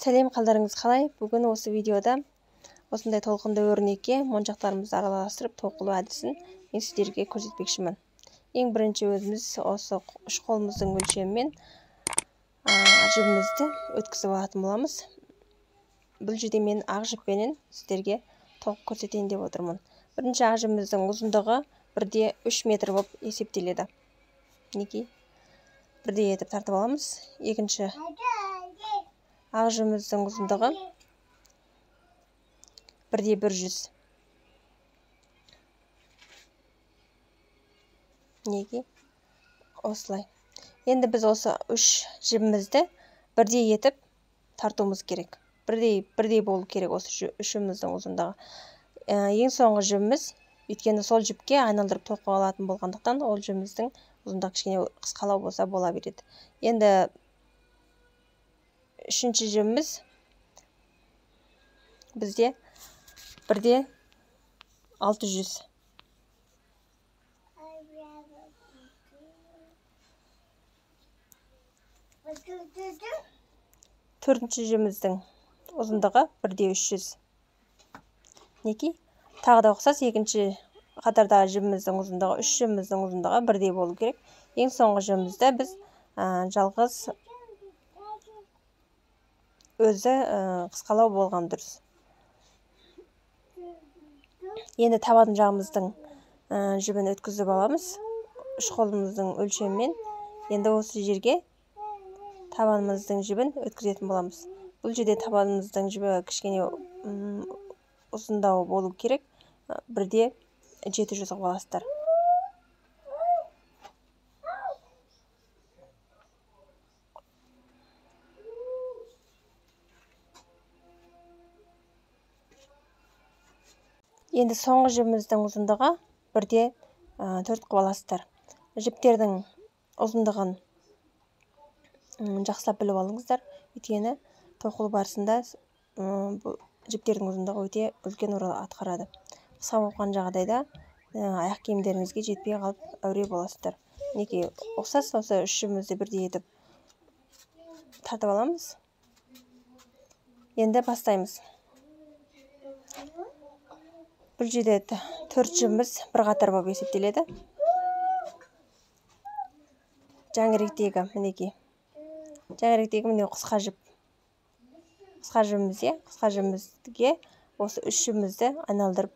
Сәлем, қалдарыңыз қалай? Бүгін осы видеода осындай толқынды өрнекке моншақтарымызды араластырып тоқылу әдісін мен сіздерге көрсетпекшімін. Ең бірінші өзіміз осы үш қолымыздың өлшемімен жібімізді өткізіп алатын боламыз. Бұл жерде мен ақ жіппенен сіздерге тоқып көрсетейін деп отырмын. Бірінші ақ жібіміздің ұзындығы 1,3 метр болып есептеледі. Мінекей, бірдей етіп тартып аламыз. Екінші ақ жібіміздің ұзындығы 1,1. Мінекей, осылай. Енді біз осы үш жібімізді бірдей етіп тартуымыз керек. Бірдей болу керек осы үшіміздің ұзындығы. Ең соңғы жібіміз, өйткені сол жіпке айналдырып тоқып алатын болғандықтан, ол жібіміздің ұзындығы кішкене қысқалау болса бола береді. Енді үшінші жібіміз бізде 1,6. Төртінші жібіміздің ұзындығы 1,3. Мінекей, тағы да ұқсас екінші қатардағы жібіміздің ұзындығы, үш жібіміздің ұзындығы бірдей болу керек. Ең соңғы жібімізді біз жалғыз өзі қысқалау болған дұрыс. Енді табан жағымыздың жібін өткізіп аламыз үш қолымыздың өлшемімен. Енді осы жерге табанымыздың жібін өткізетін боламыз. Бұл жерде табанымыздың жібі кішкене ұзындау болу керек. 1,7 қылып аласыздар. Енді соңғы жібіміздің ұзындығы 1,4 қылып аласыздар. Жіптердің ұзындығын жақсылап біліп алыңыздар. Өйткені тоқылу барысында жіптердің ұзындығы өте үлкен рөл атқарады. Қысқа болған жағдайда аяқ киімдеріңізге жетпей қалып әуре боласыздар. Мінекей, ұқсас осы үш жібімізді бірдей етіп тартып аламыз. Енді бастаймыз. Бұл жерде төрт жібіміз бір қатар болып есептеледі. Жаңыректегі, мінекей, жаңыректегі міне қысқа жіп. Қысқа жібімізге, қысқа жібімізге осы үш жібімізді айналдырып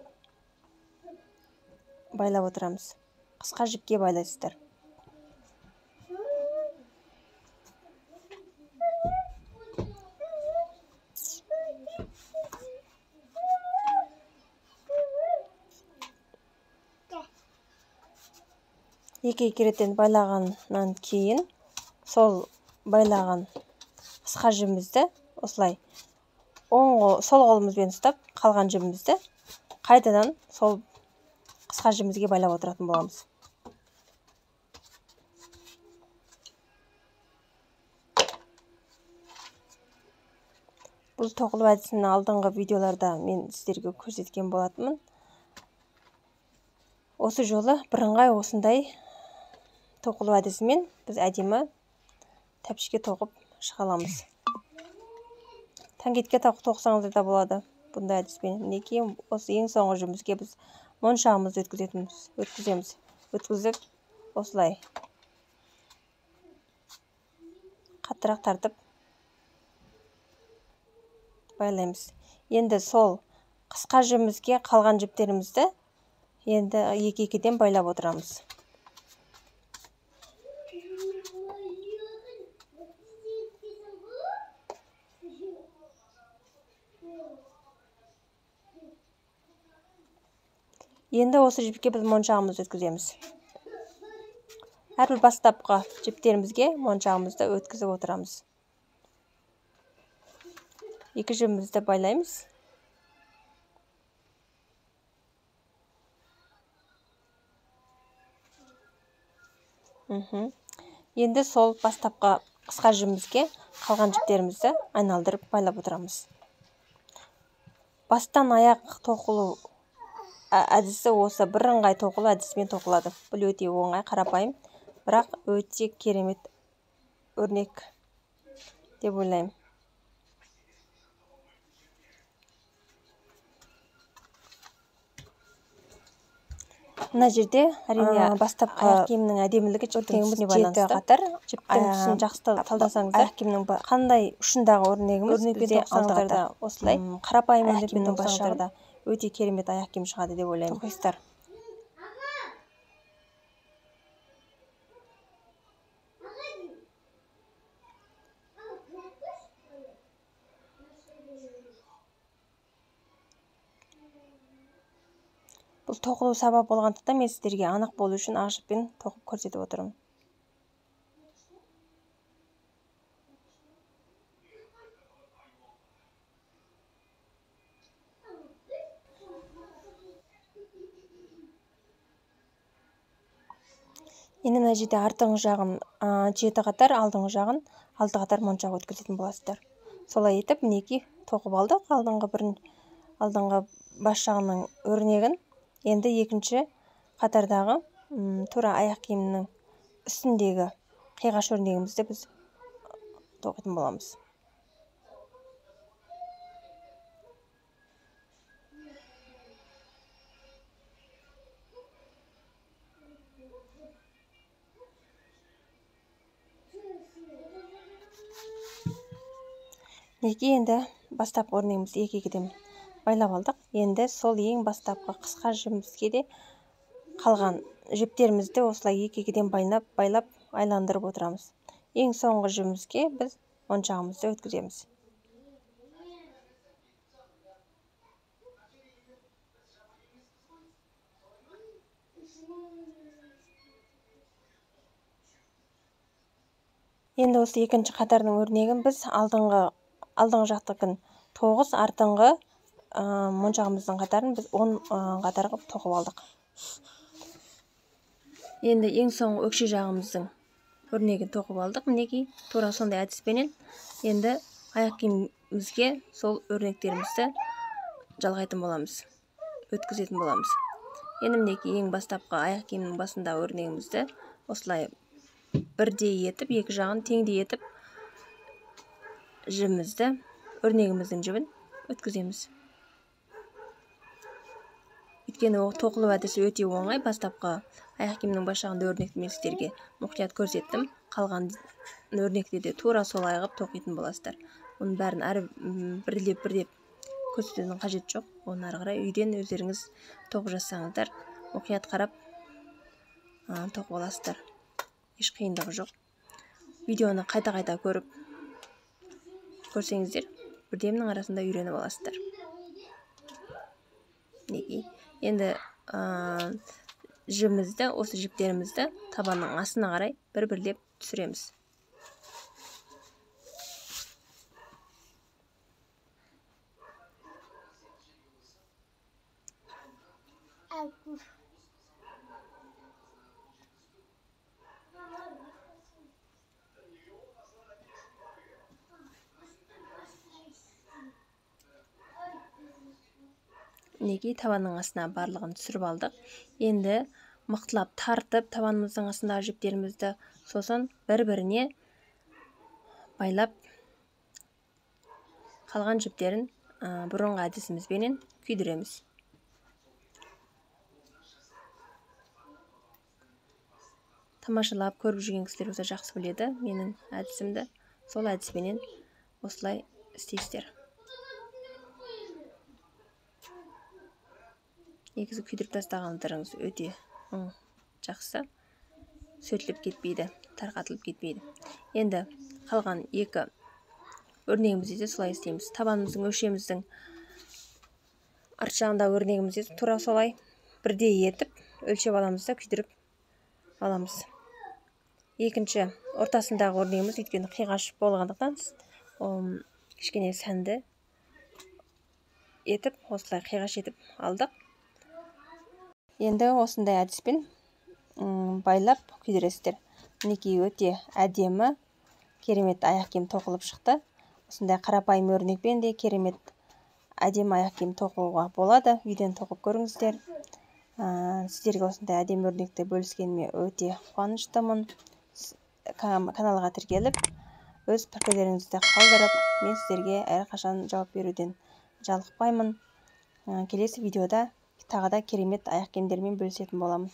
байлап отырамыз. Қысқа жіпке байлайсыздар. Екі-екі реттен байлағаннан кейін сол байлаған қысқа жібімізді осылай оң сол қолымызбен ұстап, қалған жібімізді қайтадан сол қысқа жібімізге байлап отыратын боламыз. Бұл тоқылу әдісін алдыңғы видеоларда мен сіздерге көрсеткен болатынмын. Осы жолы бірыңғай осындай тоқылу әдісімен біз әдемі тәпішке тоқып шыға аламыз. Таңгетке тоқсаңыздар да болады бұндай әдіспен. Мінекей, осы ең соңғы жібімізге біз моншағымызды өткіземіз. Өткізіп осылай қаттырақ тартып байлаймыз. Енді сол қысқа жібімізге қалған жіптерімізді енді екі-екіден байлап отырамыз. Енді осы жіпке біз моншағымызды өткіземіз. Әрбір бастапқы жіптерімізге моншағымызды өткізіп отырамыз. Екі жібімізді байлаймыз. Енді сол бастапқы қысқа жібімізге қалған жіптерімізді айналдырып байлап отырамыз. Бастан аяқ тоқылу әдісі осы бірыңғай тоқылу әдісімен тоқылады. Бұл өте оңай, қарапайым, бірақ өте керемет өрнек деп ойлаймын. Мына жерде әрине бастапқы аяқ киімнің әдемілігі жіптің түсіне байланысты. Қатар жіптің түсін жақсы талдасаңыздар, аяқ киімнің қандай ұшындағы өрнегіміз бізде 6 қатар. Осылай қарапайым өрнекпен бас жағында өте керемет аяқ киім шығады деп ойлаймын. Тоқисыздар. Бұл тоқылу сабақ болғандықтан мен сіздерге анық болу үшін ақ жіппен тоқып көрсетіп отырмын. Енді мына жерде артыңғы жағын 7 қатар, алдыңғы жағын 6 қатар моншақ өткізетін боласыздар. Солай етіп мінекей тоқып алдық алдыңғы бас жағының өрнегін. Енді екінші қатардағы тура аяқ киімнің үстіндегі қиғаш өрнегімізді біз тоқитын боламыз. Мінекей енді бастапқы өрнегімізді екі-екіден байлап алдық. Енді сол ең бастапқы қысқа жібімізге де қалған жіптерімізді осылай екі-екіден байлап айландырып отырамыз. Ең соңғы жібімізге біз моншағымызды өткіземіз. Енді осы екінші қатардың өрнегін біз алдыңғы жақтікін 9, артыңғы моншағымыздың қатарын біз 10 қатар қылып тоқып алдық. Енді ең соңғы өкше жағымыздың өрнегін тоқып алдық. Мінекей тура сондай әдіспенен енді аяқ киімімізге сол өрнектерімізді жалғайтын боламыз, өткізетін боламыз. Енді мінекей ең бастапқы аяқ киімнің басындағы өрнегімізді осылай бірдей етіп, екі жағын теңдей етіп жібімізді, өрнегіміздің жібін өткіземіз. Өйткені тоқылу әдісі өте оңай. Бастапқы аяқ киімнің бас жағында өрнекті мен сіздерге мұқият көрсеттім. Қалған өрнекті де тура солай қылып тоқитын боласыздар. Оның бәрін әрі бірлеп-бірлеп көрсетудің қажеті жоқ. Оны ары қарай үйден өздеріңіз тоқып жазсаңыздар, мұқият қарап тоқып аласыздар. Еш қиындығы жоқ. Видеоны қайта-қайта көріп көрсеңіздер, бірдемнің арасында үйреніп аласыздар. Мінекей енді жібімізді, осы жіптерімізді табанның астына қарай бір-бірлеп түсіреміз. Мінекей табанның астына барлығын түсіріп алдық. Енді мықтылап тартып табанымыздың астындағы жіптерімізді сосын бір-біріне байлап қалған жіптерін бұрынғы әдісімізбенен күйдіреміз. Тамашалап көріп жүрген кісілер болса жақсы біледі менің әдісімді. Сол әдіспенен осылай істейсіздер. Негізі күйдіріп тастағандарыңыз өте жақсы, сөтіліп кетпейді, тарқатылып кетпейді. Енді қалған екі өрнегімізді де солай істейміз. Табанымыздың, өкшеміздің арт жағындағы өрнегімізді тура солай бірдей етіп өлшеп аламыз да күйдіріп аламыз. Екінші ортасындағы өрнегіміз өйткені қиғаш болғандықтан кішкене сәнді етіп осылай қиғаш етіп алдық. Енді осындай әдіспен байлап күйдіресіздер. Мінекей өте әдемі, керемет аяқ киім тоқылып шықты. Осындай қарапайым өрнекпен де керемет әдемі аяқ киім тоқуға болады. Үйден тоқып көріңіздер. Сіздерге осындай әдемі өрнекті бөліскеніме өте қуаныштымын. Каналға тіркеліп, өз пікірлеріңізді қалдырып, мен сіздерге әрқашан жауап беруден жалықпаймын. Келесі видеода Тағы да керемет аяқ киімдермен бөлісетін боламын.